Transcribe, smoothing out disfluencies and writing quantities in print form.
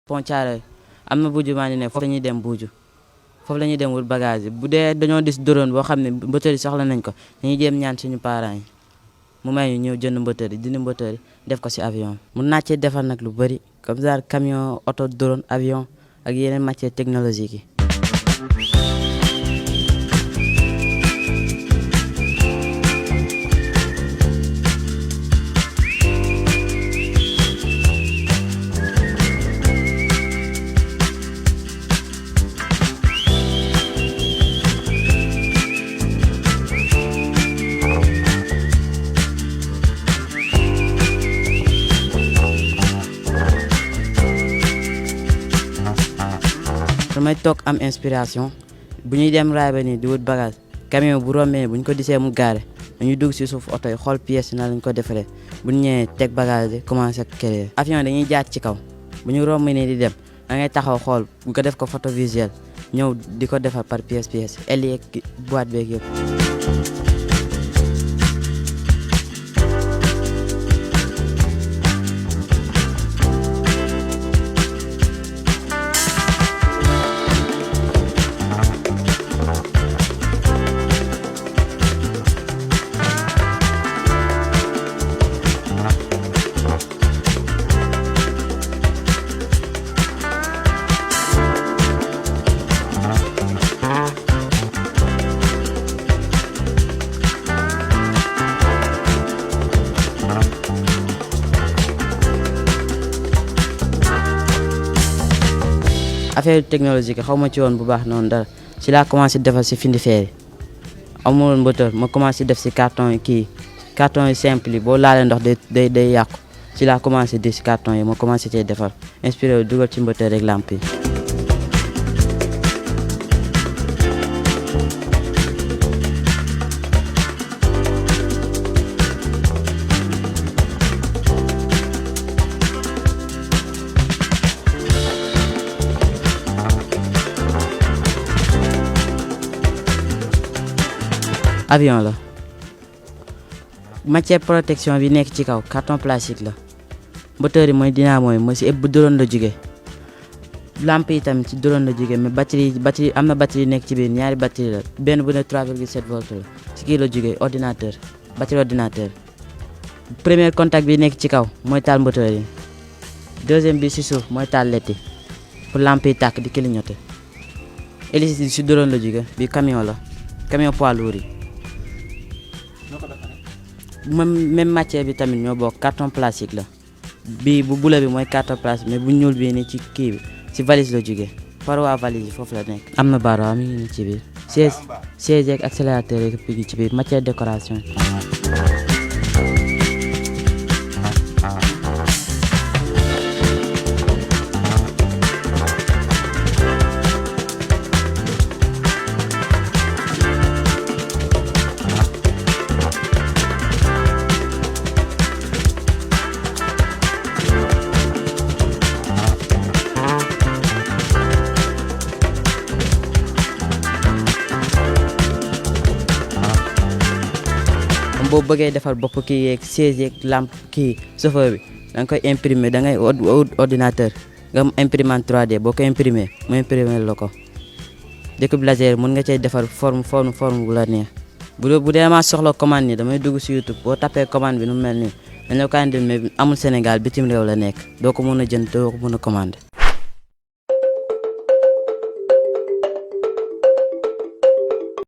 pont Thiaroye am na buuju maa ngi ne foofu la ñuy dem buuju foofu la ñuy dem wut bagage yi bu dee dañoo dis drone boo xam ne mbëtër yi soxla nañ ko dañuy jéem ñaan suñu parents yi mu may ñu ñëw jënd mbëtër yi dindi mbëtër yi def ko si avion mun naa cee defar nag lu bëri comme ça camion oto drone avion ak yeneen matière technologique yi. damay toog am inspiration bu ñuy dem raay ba nii di wut bagage camion bu rombee bu ñu ko disee mu gaare dañuy dugg si suuf oto yi xool pièce na lañ ko defaree bu ñu ñëwee teg bagage yi commencé créer. avion dañuy jaar ci kaw bu ñu romb nii di dem da ngay taxaw xool bu ko def ko photo visuel ñëw di ko defar par pièce aile yeeg boîte beeg yëpp. affaire technologique xaw ma ci woon bu baax noonu dara ci laa commencé defal si findi feer yi amul moteur ma commencé def si carton yi carton yi simple yi boo laalee ndox day yàqu ci laa commencé def si carton yi ma commencé cee defar inspiré wu dugal ci moteur rek lampe yi. avion la matière protection bi nekk ci kaw carton plastique la moteur yi mooy dynamo yi mooy si ëpp bu drone la jóge lampe yi tamit ci drone la jóge mais batterie am na batterie nekk ci biir ñaari batterie la benn bu ne 3,7 volts la si kii la jóge ordinateur batterie ordinateur premier contact bi nekk ci kaw mooy taal moteur yi deuxième bi si suuf mooy taal led yi pour lampe yi tàkk di clignoter hélice si drone la jóge bi camion la camion poids lourd yi même matière bi tamit ñoo bokk carton plastique la bii bu bula bi mooy carton plastique mais bu ñuul bii ni ci kii bi ci valise la jógee paroi valise yi foofu la nekk. am na baara mi ngi ci biir siège ak accélérateur yi ci biir matière décoration. boo bëggee defar bopp kii yeeg siège yeeg lampe kii chauffeur bi da nga koy imprimer da ngay ordinateur nga am imprimante 3D boo ko imprimer mu imprimer la ko découpe laser mën nga cay defar forme bu la neex bu dee ma soxla commande ni damay dugg si YouTube boo tapé commande bi nu mel nii dañ la ko andil mais amul Sénégal bitim réew la nekk doo ko mën a jënd doo ko mën a commander.